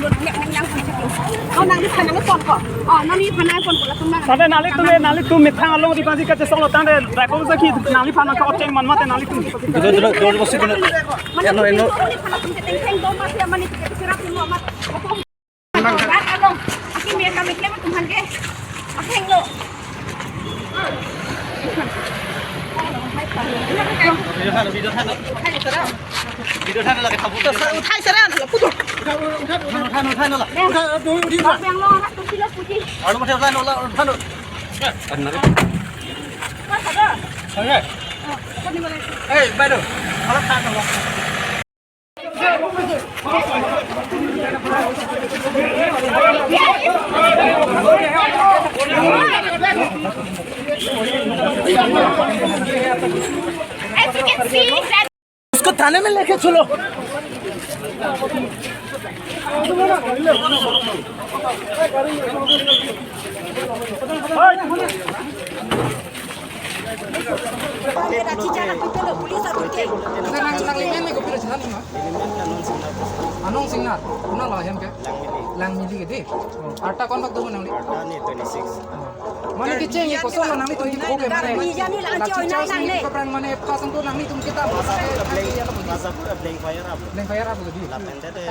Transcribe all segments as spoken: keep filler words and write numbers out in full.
Oh, nangliphan nangpon ko. Oh, nangliphan nangpon ko, latum nang. Tangte nanglitum, nanglitum methang along di pasi kachesong lo tangte, drakong saki nangliphan nangka-ocheng man mate nanglitum. Dolo, dolo, dolo, bosi dolo. Eno, eno. Nangliphan nangpon ke teng teng dong mati amani ke sirap mo mat. Rat along. Aki me kami klem atum han ke. Akheng lo. Video than, video than. Video than lagi thabu. Uthai sara, thala putu. Than, than, than, than, than. Bang lo, anak tu sila puji. Anu macam than, than, than. Kan nari. Mas ada? Saya. Oh, apa ni boleh? Eh, baru. Kalau than, than. As you can see that उसको थाने में लेके चलो। Anong Singnar, konat lo ahem ke? Langmili ke dei. Oh, arta konbak do nangli? Arta ni twenty six. Oh. Mane kecheng ke kosonlo nanglitum ke ko ke mane. Lathi charge nangli ke pran mane pasang to nanglitum kedam. Masa pura blank, masa pura blank fire up. Blank fire up ke dei. Lapen tete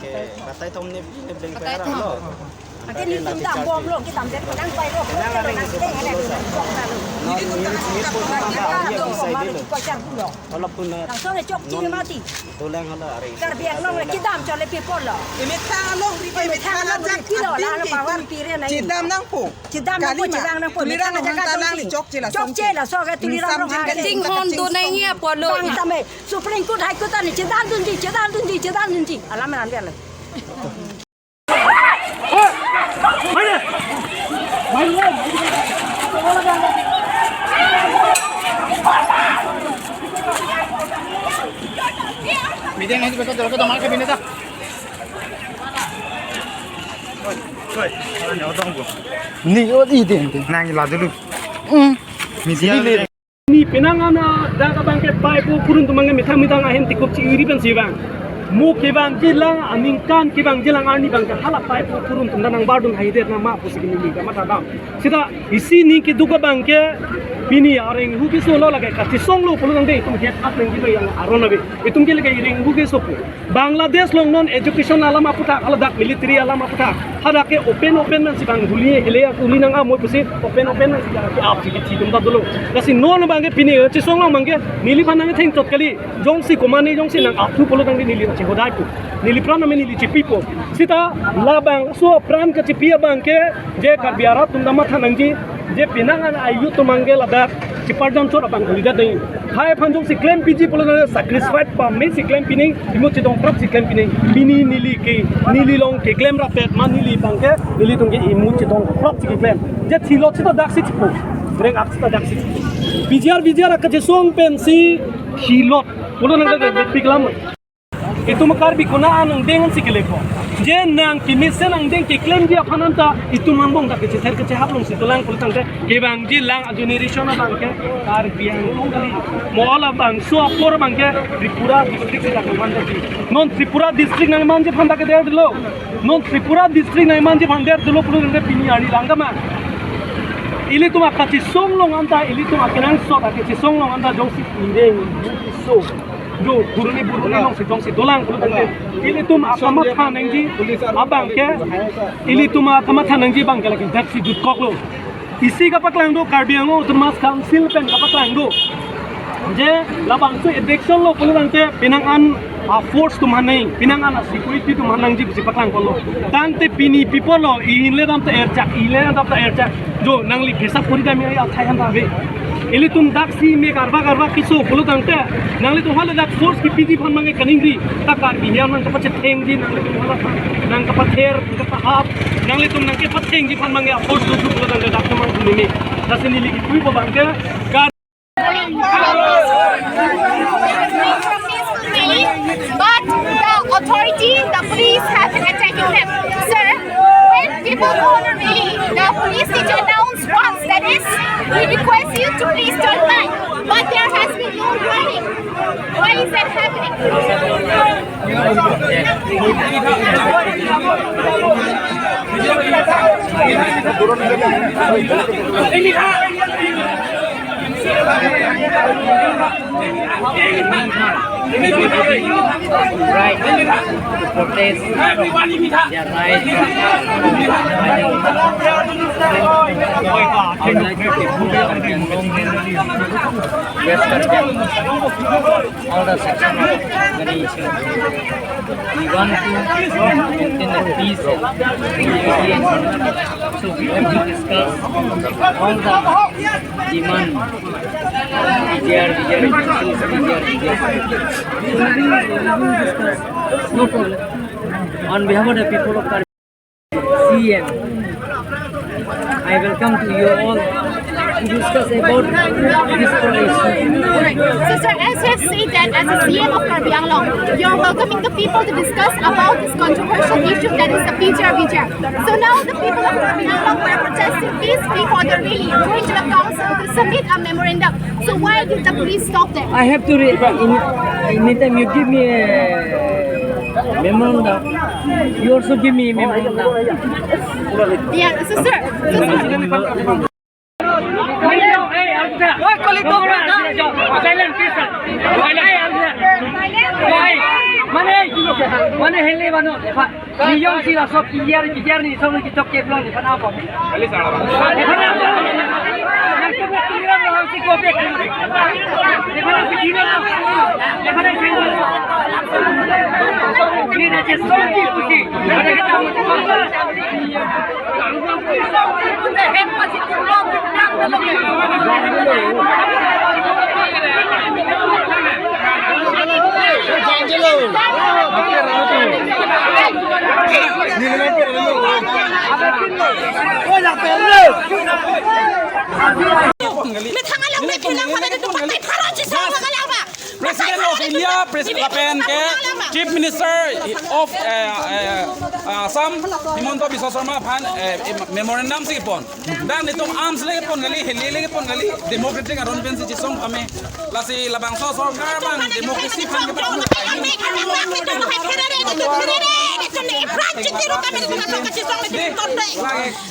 ke batai thom ni blank fire up lo. Ake nelitum dam bom lo, kedam det padang pai lo. Nang areng itu. Nelitum dam bom lo. Walaupun langsung chok chini mati. Dolang hala areng. Karbi Anglong le kedam chole people lo. Imi tha along ri imi tha along ri pilo la la power pire nai. Chedam nangpo. Chedam nangpo, kalima, chedam nangpo. Tuliram nang ta nangli chokche la chokche la so ga Tuliram nang. Chinghon do nangji apotlo. Bang tame Supreme Court, High Court ani chedam dunji, chedam dunji, chedam dunji. Alam ran dia le. Ni odi dente. Nang la dulu. Hmm. Media. Ni penang an dak abang ke paipo kurun atum abang ke methang methang ahem tikop chi-iri pensi vang. Mo kevangji lang aningkan kevangji lang arni abang ke hala paipo kurun atum ta nang bardun haidet nama pusi ke neli kamatha dam. Seta isi ning keduk abang ke pini areng hu keso lo lake kachesong lo pulo tangte itum het at nangji lo yang aron ave. Itum ke lake areng hu keso pu. Bangladesh along non education alam aputhak, hala dak military alam aputhak. Hadak ke open open pensi bang huli hele huli nang amoi pusi open open pensi dak ke ap si kethi atum ta dolo. Lasi non abang ke pini chesong lo abang ke neliphan nangtheng chot kali. Jongsi komane jongsi nang aphu pulo tangte neli chehodai pu. Neli pran ame neli chepipo. Seta labangso pran kachepi abang ke je Karbi arat atum ta matha nangji, je penang an a-youth atum abang ke ladak cheparjam chot abang kalidet dei. Hai aphan jongsi klempiji pulo tangte sacrifice pame si klem pining, imut chedong prap si klem pining. Pini neli ke, neli along keklem rapet ma neli abang ke, nelitum ke imut chedong prap si keklem. Je thilo chita dak si chipo. Reng ak chita dak si chipo. Bijar bijar akachesong pensi hilot. Pulo nang ke piklam. Itum Karbi konat angdeng si keleko. Je nang kemesen angdeng keklemji aphan anta itum angbong ta kechether kechehap along si dolang pulo tangte kevangji lang a-generation abang ke Karbi Anglong kali. Mo labangso apor abang ke Tripura district si dak manji. Non Tripura district nangmanji aphan dak der dolo. Non Tripura district nangmanji aphan der dolo pulo tangte pini arni lang kama. Ilitum akachesong along anta, ilitum akenangsot akachesong along anta jongsi indeng so. Do, buruni buruni along si jongsi dolang pulo tangte. Ilitum akamatha nangji abang ke, ilitum akamatha nangji abang ke lake dak si jutkoklo. Isi kapaklang do, Karbi Anglong Autonomous Council pen kapaklang do. Je labangso election lo pulo tangte penang an a-force atum aphan nang, penang an a-security atum aphan nangji pusi paklang ponlo. Tangte pini people lo, ihin le dam ta erchak, ihin le dam ta erchak. Jo, nangli kesa puri kami ai athai han ta ave. Ilitum dak si me karba karba keso pulo tangte, nanglitum hala dak force kepiji aphan abang ke kaningri, ta Karbi hiam nang kapachethengji, nanglitum hala nang kapather, kapahap, nanglitum nang kepathengji aphan abang ke a-force lo pulo tangte dak teman sini me. Lasi neli kipuipo abang ke, Kar- But the authority, the police have been attacking them. Sir, when people go on a rally, the police need to announce once, that is, we request you to please turn back. But there has been no warning. Why is that happening? Right to protest their right. I would like to West Karbi Anglong, all the section of organization. We want to maintain the peace and unity. So we have to discuss all the demand, P G R, P G R, P G R. No problem. On behalf of the people of Karbi C M, I welcome to you all to discuss about this issue. So, sir, as you have said that as a C M of Karbi Anglong, you're welcoming the people to discuss about this controversial issue, that is the P G R V G R. So now the people of Karbi Anglong were protesting peacefully for the rally, going to the council to submit a memorandum. So why did the police stop them? I have to read. Any, anytime you give me a memorandum, you also give me a memorandum. Yeah, so sir, so sir. Silent, please, sir. Silent. Why? Mane, mane hele bano. Niyom si laso P G R, P G R ni song ni kichok keblong ni pana apa? Methang along me phelang pada itu pakai pharo chisong lama lama. President of India, Pres-, lapen ke Chief Minister of, eh, eh, Assam, Himanta Biswa Sarma aphan, eh, memorandum si pon. Dan itum arms le pon kali, hele le pon kali, democratic aron pensi chisong kami. Lasi labangso sorkar abang democracy aphan ke pon.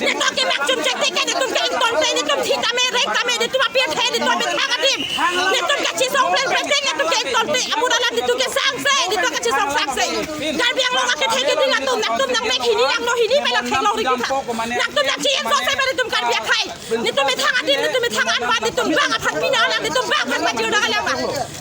Netum ke mak chum chek tik ke netum ke ingtong te, netum thi tame, reng tame, netum apir the, netum apir thang adim. Netum ke chisong plen plen te, netum ke ingtong te, amura lam netum ke sangse, netum ke chisong sangse. Karbi Anglong akethe keding atum, netum nangmek hini nangno hini mela theklong ri kita. Netum nang chi-en sose mela netum Karbi akhei. Netum methang adim, netum methang anwan, netum bang aphan pina lang, netum bang aphan pajir lang alang ma.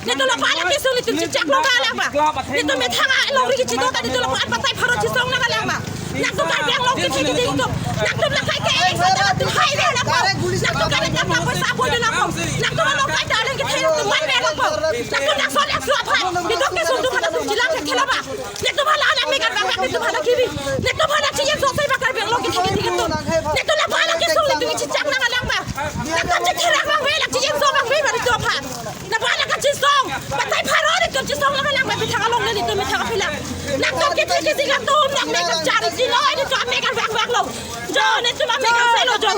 Netum lapu-an akesung netum chichak long alang ma. Netum methang alongri kechido ta netum lapu-an patai pharo chisong lang alang ma. Nangtum Karbi Anglong kethe keding atum. Nangtum lakai ke election atum hai ve lang po. Nangtum kali tap lapo sabo de lang po. Nangtum along kai ta alang kethe atum man ve lang po. Nangtum nang sol ekso aphan. Netum kesung atum aphan atum chilang ke khela ba. Netum hala anak mekan bang netum hala kibi. Netum hala chi-en sose ba Karbi Anglong kethe keding atum. Netum lapu-an akesung netum chichak lang alang ma. Nangtum chithe lang bang ve lang chi-en so bang ve ba netum aphan. Lapu-an akechisong, patai pharo netum chisong lang alang ba methang along le netum methang aphi lang. Nangtum kethe keding atum nangmek kachari chilo netum amek arvang vang lo. Jo, netum amek arse lo jo.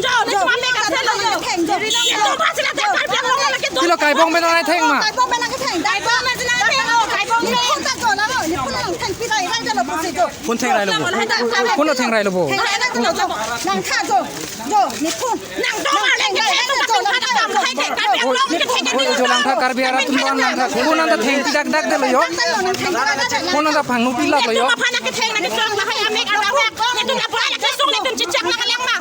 Jo, netum amek arse lo jo. Netum aphan sila te Karbi Anglong lake do. Pilo kaibong pen nangtheng ma? Kaibong pen nangtheng. Kaibong pen nangtheng. Kaibong pen. Phone ta jo na lo. Netum nangtheng pi ta irai ta lo pusi jo. Phone theng rai lo bo. Phone lo theng rai lo bo. Theng rai ta lo jo. Nangtha jo. Jo, netum. Nang dong arleng kethe atum nang thang atum hai ke Karbi Anglong kethe keding atum. Jo, langtha Karbi arat atum nangtha. Phone nangta thengpi dak dak detlo jo. Phone nangta phangno pi lap lo jo. Netum aphan aketheng nangkechok lahai amek arvang vang. Netum lapu-an akesung netum chichak lang alang ma.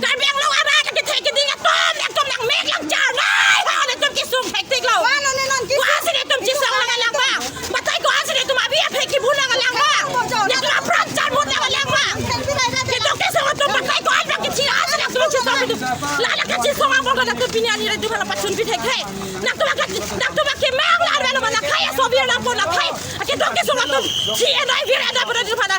Karbi Anglong arat akethe keding atum, netum nangmek lang char nai. Ha, netum kesung phek tik lo. Ko-an si netum chisong lang alang ma. Batai ko-an si netum abi aphe kibu lang alang ma. Netum apran charmut lang alang ma. Netum kesung atum batai ko-an bang kechi-an si netum chisong netum. Lala kachisong angbong netum pini ani netum hala pachun pi thekthe. Nangtum ake, nangtum akemang la arve lo ma, lakhai aso vir lang po lakhai. Akedo kesung atum. Si enai vir enai pada di pada.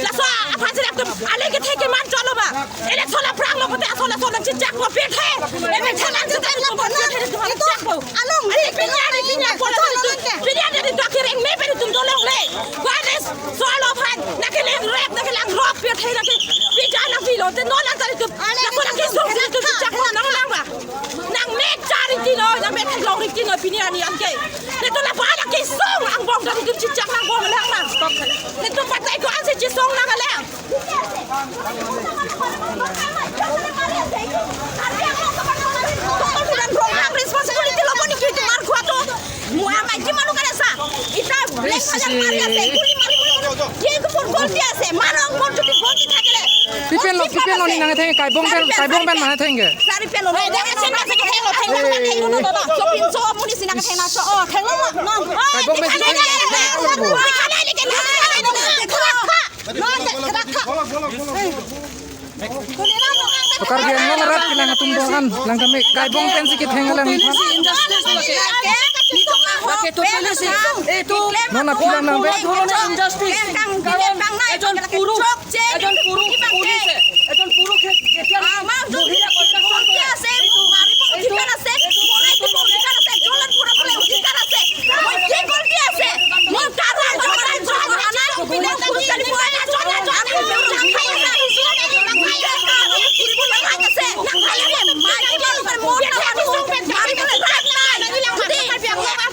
Laso aphan si nangtum ale kethe keman cholo ma. Election aphrang lo pote aso laso nangchichak po pirthe. Eme thenan chichak po pirthe netum aphan chak po. Along ale pinya ni pinya po la netum. Pinya ni netum kereng me pe netum dolong le. Guanes solo aphan. Nangkelang rep, nangkelang rop pirthe nangke. Pija nangpilo te non nang tali tum. Nangko nangkesung si netum chichak po nang lang ba. Nangmek chari tilo, nangmek Pini arni anke. Netum lapu anak kesung angbong dam dum cicak nang bom lang nang. Netum patai ko ansi chisong nang alang. Responsibility lo poni ki tumar khua to. Mu amai ji malu kare sa. Ita black hajar mari ase, guli mari mari. Ye ko por gol dia ase, maro por chuti gol di thakre. Pipen lo, pipen lo ni nang theng, kaibong pen, kaibong pen mana theng ke? Sari pen lo. Theng lo, theng lo, theng lo, theng lo, theng lo, theng lo. So pin so muni sinang theng na so, oh, theng lo, no. Kaibong pen si theng lo. Karbi Anglong arat kelang atum do-an, lang kami kaibong pen si ketheng lang. Injustice lake. Lake totally si. Itu non aphi lang nang be. Dhoroner injustice. Karon ejon purus, ejon purus police, ejon purus ke, যেতিয়া মহিলা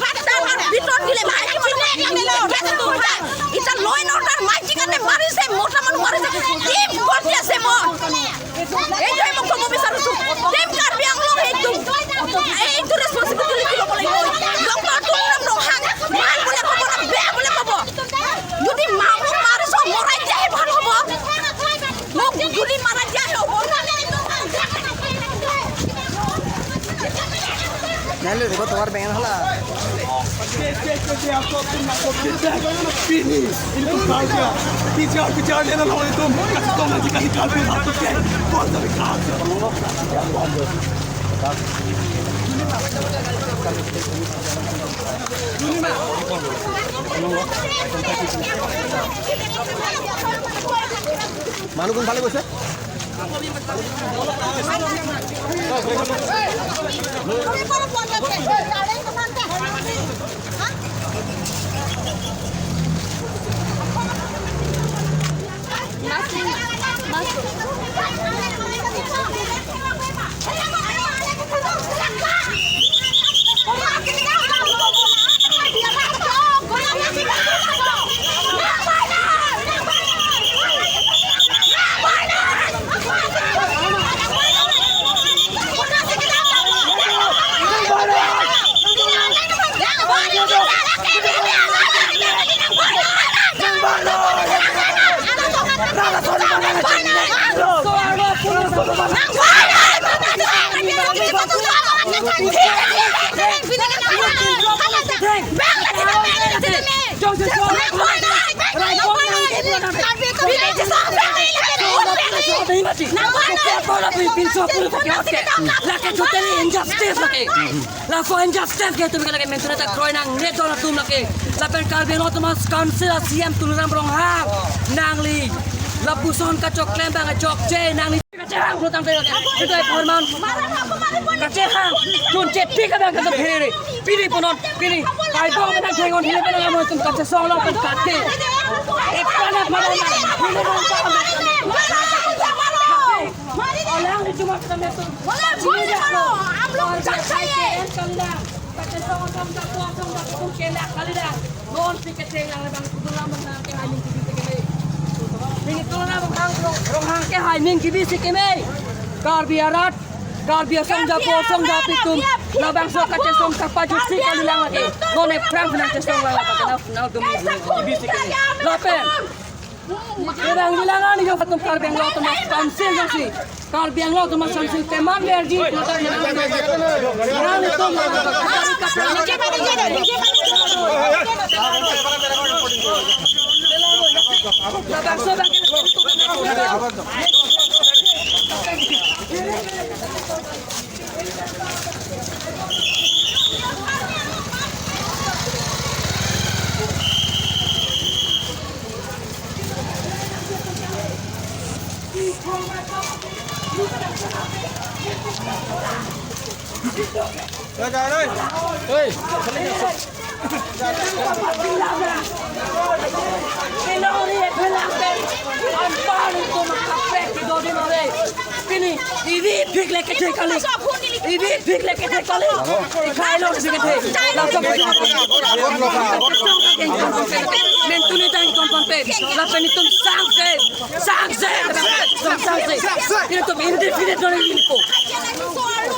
অত্যাচাৰ কৰে, এইটো, এইটো, এইটো, Ita law and order maji karne marise, mota manu marise, tim korte ase mo. Ei jai mo komo bisarusu. Tim Karbi Anglong ei tum. Ei tu responsibility lo boleh mo. Doctor Tuliram Ronghang. Mal boleh kobo na be boleh kobo. Jodi mamu mariso morai jai bhal hobo. Mo jodi mara jai hobo. Nale, dekho, tomar bangan hala. Finish. Ini tuh saja. Kejar, kejar dia lawan itu. Kasih tahu nanti kali kali satu ke. Kau dari kau. Manu kun balik bos ya? Lake totally injustice lake. Laso injustice ke tumi ke lake mention ta kroi nangne don atum lake. Lapen Karbi Anglong Autonomous Council a C E M Tuliram Ronghang nangli lapuson kachok klem abang chokche nangli. Kachehang pulo tangte lake. Itu ai forman. Kachehang. Chunche pik abang kaso phere. Pini punon. Pini. Kaibong menang thengon hile penang amo tum kachesong lo pen kate. Ekana pada. Hile penang. Olang di cuma kita metu. Bola, bola, bola. Am log jat chahiye. Kachesong, kachesong, kachesong, kachesong, kachesong, kachesong, kachesong. Non si kachesong lang bang, Tuliram Ronghang ke hai ning kibi si keme. Pini Tuliram Ronghang, Ronghang ke hai ning kibi si keme. Karbi arat, Karbi asong japo, asong japi atum. Labangso kachesong kapajutsi kalilang lake. Non ephrang pina chesong lang lake. Nau, nau dum ning kibi si keme. Lapen. Kedang bilangan ni jong atum Karbi Anglong Autonomous Council jongsi. Karbi Anglong Autonomous Council teman berji. Pini Ivi phik le kethe kali. Ivi phik le kethe kali. Khai lo si kethe. Laso mentu ne tang kon kon pe. Lapen itum sangse. Sangse. Sangse. Itum indefinite non ini po.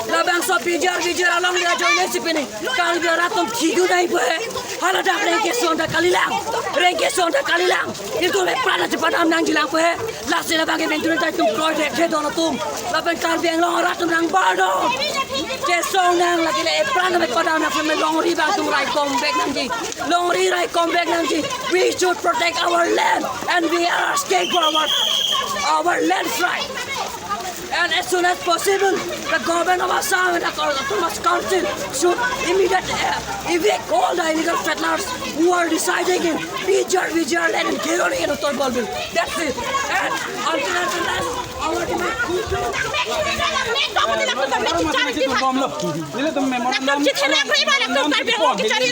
Labangso P G R V G R along dia join si pini. Karbi arat atum khidu nai po he. Hala dak rengke sonda kalilang. Rengke sonda kalilang. Itum epran aja padam nangjilang po he. Lasi labang ke mentu ne tang itum kroi dek dek don atum. Lapen Karbi Anglong arat atum nang bardon. Chesong nang lake le epran aja padam nang pun longri abang atum raikom vek nangji. Longri raikom vek nangji. We should protect our land and we are asking for our, our land right. And as soon as possible, the government of Assam and the Autonomous Council should immediately, uh, evict all the illegal settlers who are residing in P G R, V G R land in Kheroni and Uttar Borbil. That's it. And until and unless our demand fulfilled, Neli tum memorandum, memorandum kipon, neli